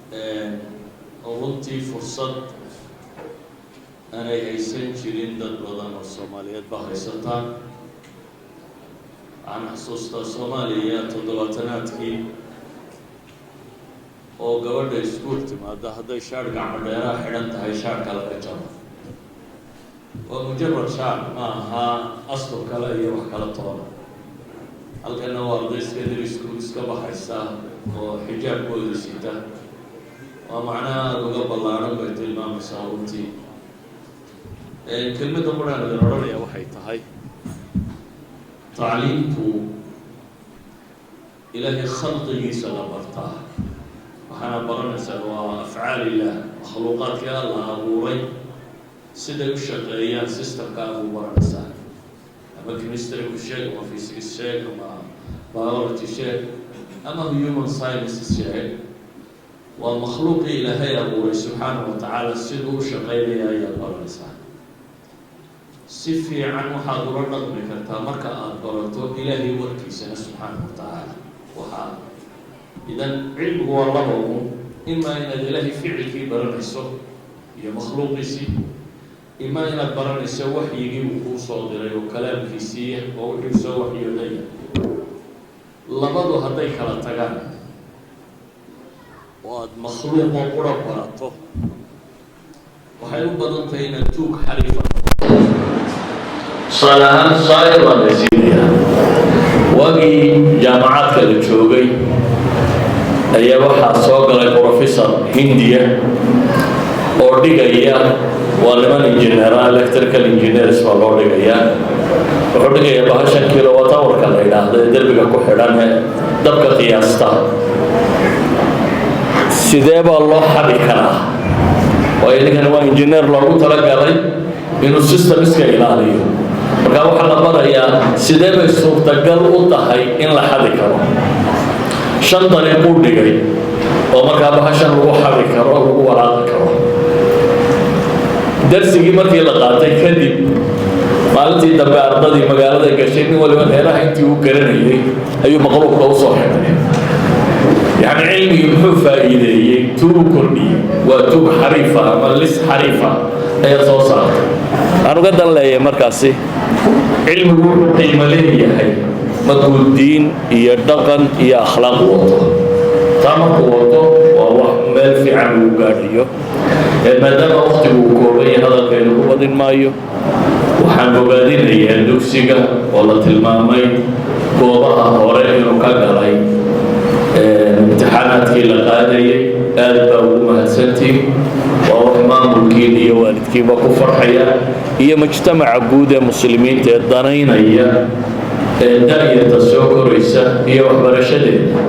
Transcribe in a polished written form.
Oo runtii fursad aanay haysan jirin dad badan oo Soomaaliyeed ba haysataan. Waxaan xasuustaa Soomaaliya toddobaatanaadkii oo gabadha iskuul timaada, hadday shaadh gacmo dheeraa xidhan tahay, shaadhka laga jaro. Waa mujarad shaadh, ma aha astur kale iyo wax kala toona. Halkana waa arday secondary school iska baxaysa oo xijaabkoodii sita. Waa macnaha aada uga ballaaran bay tilmaamaysaa. Runtii kelmadda quraan idin odhanaya waxay tahay: tacliimtu Ilaahay khalqigiisa la bartaa. Waxaana baranaysaa waa afcaal Illaah, makhluuqaadkii Alla abuuray siday u shaqeeyaan, systemka abuu baranaysaa. Ama chemistry ku sheeg, ama physics sheeg, ama biology sheeg, ama human sciences sheeg, waa makhluuqii Ilaahay abuuray subxaanahu wa tacaala siduu u shaqeynaya ayaad baranaysaa. Si fiican waxaad ula dhaqmi kartaa marka aada barato Ilaahay warkiisana subxaanahu wa tacaala. Waxaa idan cilmigu waa laba un: imaa inaad Ilaahay ficilkii baranayso iyo makhluuqiisii, imaa inaad baranayso waxyigii uu kuu soo diray oo kalaamkiisiiya oo wuxuu soo waxyoodaya. Labadu hadday kala tagaan oo aada makhluuqoo qura barato, waxay u badan tahay inaad tuug xariifa. Tusaale ahaan, tusaale baan la siinayaa. Waagii jaamacaadka la joogay ayaa waxaa soo galay professor Hindiya oo dhigaya. Waa niman engineera, electrical engineers baa loo dhigayaa. Wuxuu dhigayaa bahashan kilowatt hourka la yidhaahdo ee derbiga ku xidhan ee dabka qiyaasta, sidee baa loo xadi karaa? Waayo ninkan waa engineer loogu talagalay inuu system iska ilaaliyo. Marka waxaa la barayaa sidee bay suurtagal u tahay in la xadi karo. Shan dariiquu dhigay oo markaa bahashan lagu xadi karo, lagu walaaqi karo. Darsigii markii la qaatay kadib, maalintii dambe ardadii magaalada gashay, nin waliba reeraha intii uu garanayay ayuu maqluubka usoo xidhay. Yacni cilmigii muxuu faa'iideeyey? Tuugu kordhiyey. Waa tuug xariifa ama lis xariifa ayaa soo saartay. Waxaan uga dan leeyahay markaasi, cilmigu wuxuu qiimo leeyahay markuu diin iyo dhaqan iyo akhlaaq wato. Taa markuu wato, waa wax meel fiican uu gaadhayo. Maadaama waqtigu uu kooban yahay, hadalkaynu ku badin maayo. Waxaan bogaadinayaa dugsiga oo la tilmaamay goobaha hore inuu ka galay imtixaanaadkii la qaadayay. Aad baa ugu mahadsantiin. Waa wax maamulkiin iyo waalidkiinba ku farxaya iyo mujtamaca guud ee Muslimiinta ee danaynaya ee da'yarta soo koraysa iyo waxbarashadeeda.